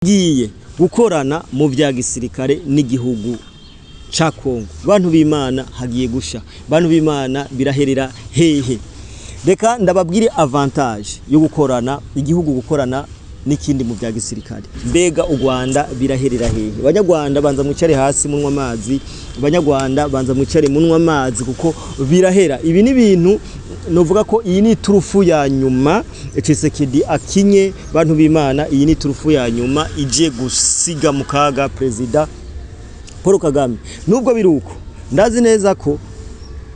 Giye gukorana mu vya gisirikare n'igihugu ca Kongo. Bantu b'Imana, hagiye gusha. Bantu b'Imana, biraherera hehe? Reka ndababwire avantage yo gukorana, igihugu gukorana n'ikindi mu vya gisirikare. Mbega u Rwanda biraherera hehe? Banyarwanda, banza mwicare hasi munywa amazi. Banyarwanda, banza mwicare munywa amazi kuko birahera. Ibi ni ibintu novuga ko iyi ni turufu ya nyuma Tshisekedi akinye. Bantu b'Imana, iyi ni turufu ya nyuma ije gusiga mu kaga Perezida Paul Kagame. Nubwo biruko, ndazi neza ko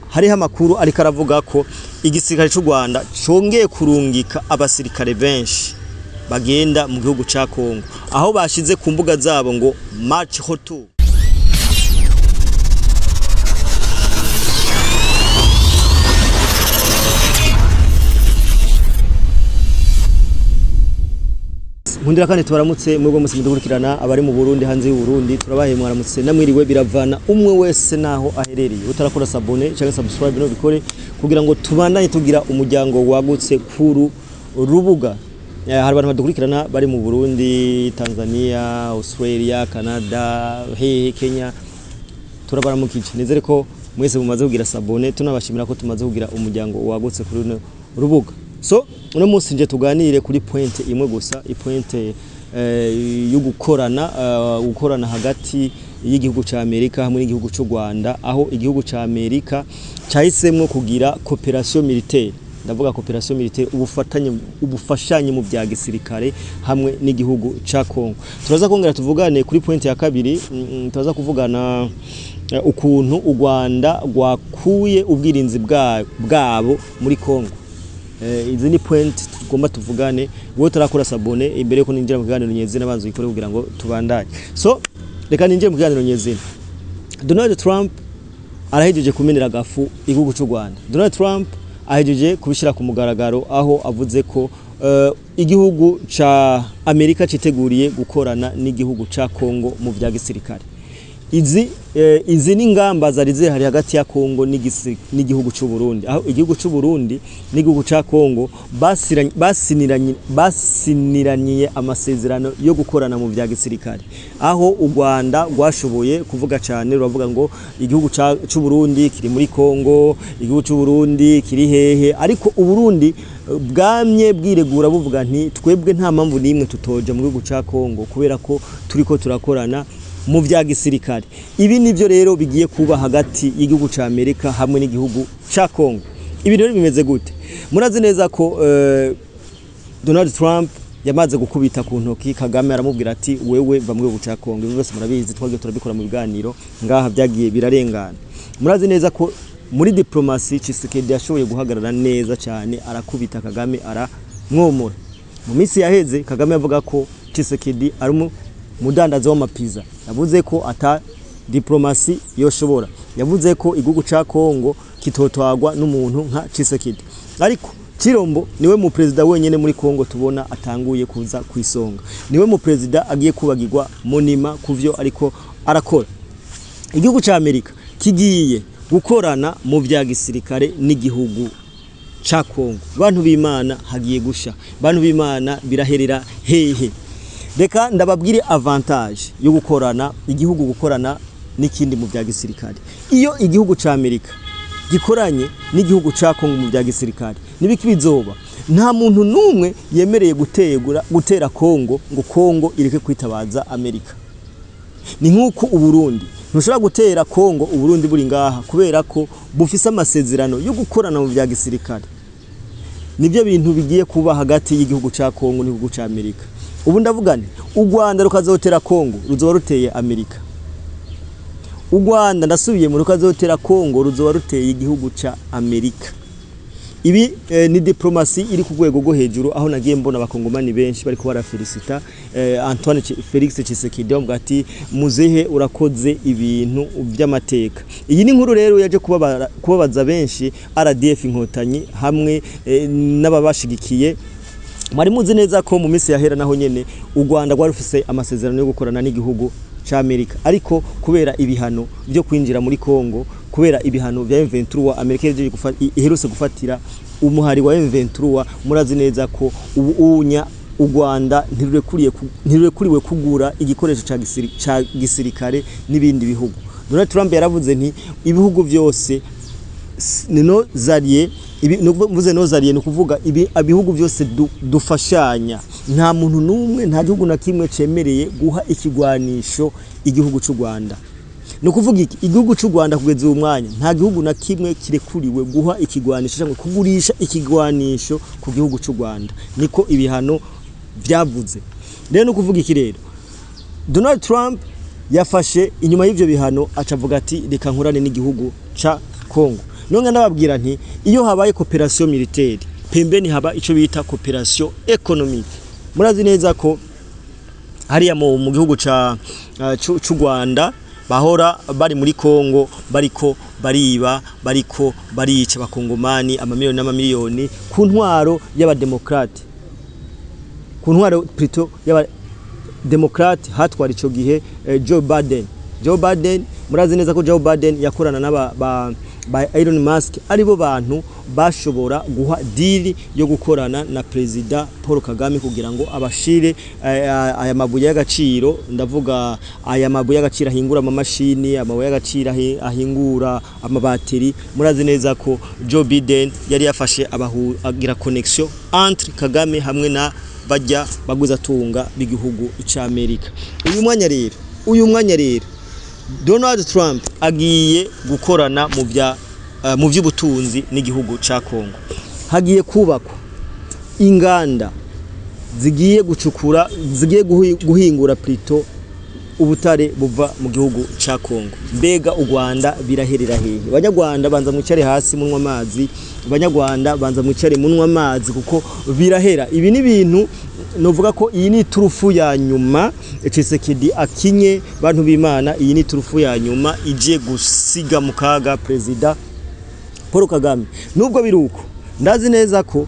hariho amakuru ariko aravuga ko igisirikare cy'u Rwanda congeye kurungika abasirikare benshi bagenda mu gihugu ca Kongo, aho bashize ku mbuga zabo ngo "March retour". Nkundira kandi tubaramutse mwebwe mwese mudukurikirana, abari mu Burundi, hanze y'u Burundi, turabahe mwaramutse namwiriwe, biravana umwe wese naho aherereye. Utarakora s'abonner cyangwa subscribe, no bikore kugira ngo tubandanye tugira umuryango wagutse kuru rubuga. Hari abantu badukurikirana bari mu Burundi, Tanzania, Australia, Canada, hehe, Kenya, turabaramukije. Nizere ko mwese mumaze kugira s'abonner, tunabashimira ko tumaze kugira umuryango wagutse kuri runo rubuga. So uno munsi nje tuganire kuri point imwe gusa, i point yo gukorana, gukorana hagati y'igihugu ca Amerika hamwe n'igihugu c'u Rwanda, aho igihugu ca Amerika cahisemwo kugira coopération militaire. Ndavuga coopération militaire, ubufatanye, ubufashanye mu bya gisirikare hamwe n'igihugu ca Congo. Turaza kongera tuvugane kuri point ya kabiri, turaza kuvugana ukuntu u Rwanda rwakuye ubwirinzi bwabo muri Congo. Izi ni point tugomba tuvugane. Wowe utarakora s'abonner, imbere yuko ninjira mu kiganiro nyezina, banza uyikore kugira ngo tubandanye. So reka ninjire mu kiganiro nyezina. Donald Trump arahejeje kumenera agafu igihugu cy'u Rwanda. Donald Trump ahejeje kubishyira ku mugaragaro, aho avuze ko igihugu ca Amerika citeguriye gukorana n'igihugu ca Congo mu vya gisirikare. Izi ni ingamba zari zihari hagati ya Congo n'igihugu cy'u Burundi, aho igihugu cy'u Burundi n'igihugu ca Congo basiniraniye amasezerano yo gukorana mu vya gisirikare, aho u Rwanda rwashoboye kuvuga cyane, ruravuga ngo igihugu cy'u Burundi kiri muri Congo, igihugu cy'u Burundi kiri hehe. Ariko u Burundi bwamye bwiregura buvuga nti twebwe nta mpamvu n'imwe tutoja mu gihugu ca Congo kubera ko turiko turakorana mu vya gisirikare. Ibi nivyo rero bigiye kuba hagati y'igihugu ca Amerika hamwe n'igihugu ca Congo. Ibi rero bimeze gute? Murazi neza ko Donald Trump yamaze gukubita ku ntoki Kagame, aramubwira ati wewe va mu gihugu ca Congo. Ibi byose murabizi, twagiye turabikora mu biganiro ngaha, byagiye birarengana. Murazi neza ko muri diplomasi Tshisekedi yashoboye guhagarara neza cyane, arakubita Kagame, aramwomora. Mu minsi yaheze Kagame yavuga ko Tshisekedi ari umudandaza w'amapiza, yavuze ko ata diplomasi yoshobora, yavuze ko igihugu ca Congo kitotwagwa n'umuntu nka Tshisekedi. Ariko Chilombo niwe mu perezida wenyene muri Congo tubona atanguye kuza ku isonga, niwe mu perezida agiye kubagirwa monima kuvyo ariko arakora. Igihugu ca Amerika kigiye gukorana mu vya gisirikare n'igihugu ca Congo. Bantu b'Imana, hagiye gusha. Bantu b'Imana, biraherera hehe? Reka ndababwire avantage yo gukorana, igihugu gukorana n'ikindi mu vya gisirikare. Iyo igihugu ca Amerika gikoranye n'igihugu ca Congo mu vya gisirikare, nibiki bizoba? Nta muntu n'umwe yemereye gutera Congo ngo Congo ireke kwitabaza Amerika. Ni nk'uko Uburundi ntushobora gutera Congo Uburundi buri ngaha, kubera ko bufise amasezerano yo gukorana mu vya gisirikare. Nibyo bintu bigiye kuba hagati y'igihugu ca Congo n'igihugu ca Amerika. Ubu ndavuga nti u Rwanda rukazotera Congo, ruzoba ruteye Amerika. U Rwanda, ndasubiye mu, rukazotera Congo, ruzoba ruteye igihugu ca Amerika. Ibi ni diplomasi iri ku rwego rwo hejuru, aho nagiye mbona abakongomani benshi bariko barafelicita Antoine Felix Tshisekedi, bavuga ati muzehe urakoze ibintu by'amateka. Iyi ni inkuru rero yaje kubabaza benshi RDF Inkotanyi hamwe n'ababashigikiye. Mwari muzi neza ko mu minsi yahera naho nyene u Rwanda rwari rufise amasezerano yo gukorana n'igihugu ca Amerika, ariko kubera ibihano byo kwinjira muri Congo, kubera ibihano vya M23 Amerika iherutse gufatira umuhari wa M23, murazi neza ko ubu unya U Rwanda ntirurekuriwe kugura igikoresho ca gisirikare n'ibindi bihugu. Donald Trump yaravuze nti ibihugu byose ni nos alliés. Ibi mvuze nos alliés, ni ukuvuga ibi ibihugu byose dufashanya. Nta muntu n'umwe, nta gihugu na kimwe cemereye guha ikigwanisho igihugu cy'u Rwanda. Ni ukuvuga iki? Igihugu cy'u Rwanda kugeza uyu mwanya nta gihugu na kimwe kirekuriwe guha ikigwanisho cyangwa kugurisha ikigwanisho ku gihugu cy'u Rwanda. Niko ibihano byavuze. Rero ni ukuvuga iki? Rero Donald Trump yafashe inyuma y'ivyo bihano, acavuga ati reka nkorane n'igihugu ca Congo. None ndababwira nti iyo habaye coopération militaire, pembeni haba ico bita coopération économique. Murazi neza ko hariya mu gihugu ca c'u Rwanda bahora bari muri Congo bariko bariba, bariko barica abakongomani amamiliyoni n'amamiliyoni ku ntwaro y'abademokrate, ku ntwaro plutôt y'abademokrate hatwara ico gihe Joe Biden. Joe Biden, murazi neza ko Joe Biden yakorana n'aba ba Elon Musk, aribo bantu bashobora guha deal yo gukorana na Perezida Paul Kagame kugira ngo abashire aya mabuye y'agaciro. Ndavuga aya mabuye y'agaciro ahingura amamashini, amabuye y'agaciro ahingura amabateri. Murazi neza ko Joe Biden yari yafashe abahu agira connection entre Kagame hamwe na bajya baguzatunga b'igihugu c'Amerika. Uyu mwanya rero Donald Trump agiye gukorana mu by'ubutunzi n'igihugu ca Congo. Hagiye kubakwa inganda zigiye gucukura, zigiye guhingura plutôt ubutare buva mu gihugu ca Congo. Mbega u Rwanda biraherera hehe? Banyarwanda, banza mwicare hasi munywa amazi. Banyarwanda, banza mwicare munywa amazi kuko birahera. Ibi ni ibintu novuga ko iyi ni turufu ya nyuma Tshisekedi akinye. Bantu b'Imana, iyi ni turufu ya nyuma ije gusiga mu kaga Perezida Paul Kagame. Nubwo biruko, ndazi neza ko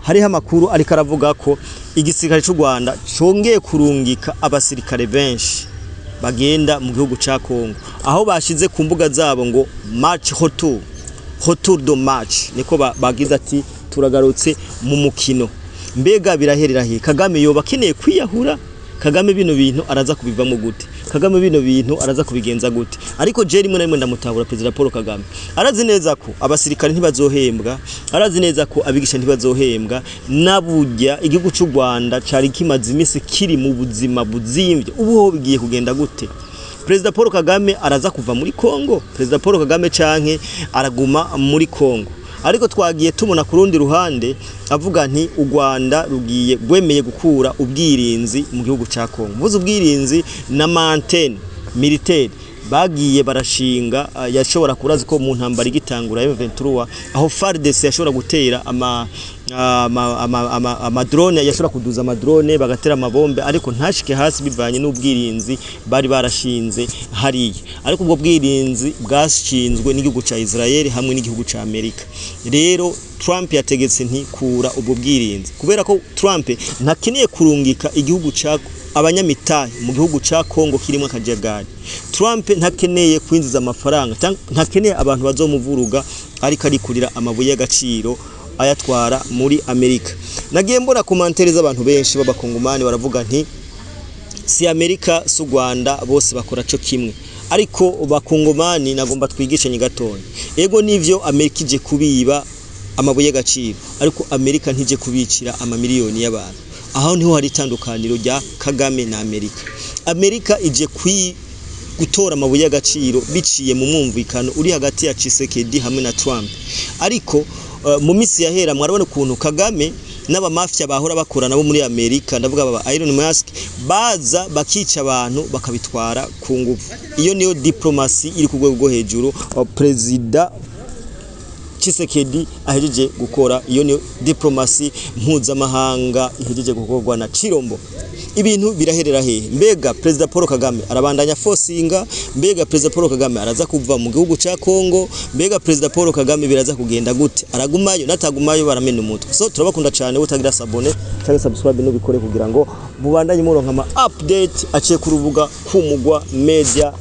hariho amakuru ariko aravuga ko igisirikare cy'u Rwanda congeye kurungika abasirikare benshi bagenda mu gihugu ca Congo, aho bashize ku mbuga zabo ngo match retour, retour de match. Niko bagize ati turagarutse mu mukino. Mbega biraherera he? Kagame yoba akeneye kwiyahura? Kagame bino bintu araza kubivamo gute? Kagame bino bintu araza kubigenza gute? Ariko je rimwe na rimwe ndamutahura. Perezida Paul Kagame arazi neza ko abasirikare ntibazohembwa, arazi neza ko abigisha ntibazohembwa. Naburya igihugu cy'u Rwanda cari kimaze iminsi kiri mu buzima buzimvye, ubu ho bigiye kugenda gute? Perezida Paul Kagame araza kuva muri Congo, Perezida Paul Kagame, canke araguma muri Congo? Ariko twagiye tubona ku rundi ruhande avuga nti u Rwanda rugiye rwemeye gukura ubwirinzi mu gihugu ca Congo. Mvuze ubwirinzi na maintien militaire bagiye barashinga, yashobora kurazi ko mu ntambara igitangura M23, aho FARDC yashobora gutera ama drone, yashobora kuduza ama drone bagatera amabombe, ariko ntashike hasi bivanye n'ubwirinzi bari barashinze hariya. Ariko ubwo bwirinzi bwashinzwe n'igihugu ca Israel hamwe n'igihugu ca Amerika. Rero Trump yategetse nti kura ubwo bwirinzi, kubera ko Trump ntakeneye kurungika igihugu ca abanyamitahe mu gihugu ca Congo kirimo akajagari. Trump ntakeneye kwinjiza amafaranga, ntakeneye abantu bazomuvuruga ariko arikurira amabuye y'agaciro ayatwara muri Amerika. Nagiye mbona commentaires z'abantu benshi b'abakongomani baravuga nti si Amerika si u Rwanda, bose bakora co kimwe. Ariko bakongomani, nagomba twigishanye gatonya. Ego nivyo, Amerika ije kubiba amabuye y'agaciro, ariko Amerika ntije kubicira amamiliyoni y'abantu. Aho niho hari itandukaniro rya Kagame na Amerika. Amerika ije gutora amabuye y'agaciro biciye mu mwumvikano uri hagati ya Tshisekedi hamwe na Trump. Ariko mu misi yahera mwarabona ukuntu Kagame n'abamafia bahora bakora nabo muri Amerika, ndavuga baba Elon Musk, baza bakica abantu bakabitwara ku nguvu. Iyo niyo diplomasi iri ku rwego rwo hejuru Perezida Tshisekedi ahejeje gukora. Iyo niyo diplomasi mpuzamahanga ihejeje gukorwa na Chirombo. Ibintu biraherera hehe? Mbega Perezida Paul Kagame arabandanya fosinga? Mbega Perezida Paul Kagame araza kuva mu gihugu ca Congo? Mbega Perezida Paul Kagame biraza kugenda gute? Aragumayo? Natagumayo baramena umutwe. So turabakunda cyane. Utagira s'abonner cyangwa subscribe nubikore kugira ngo mubandanye muronka ama update aciye ku rubuga Kumugwa Media.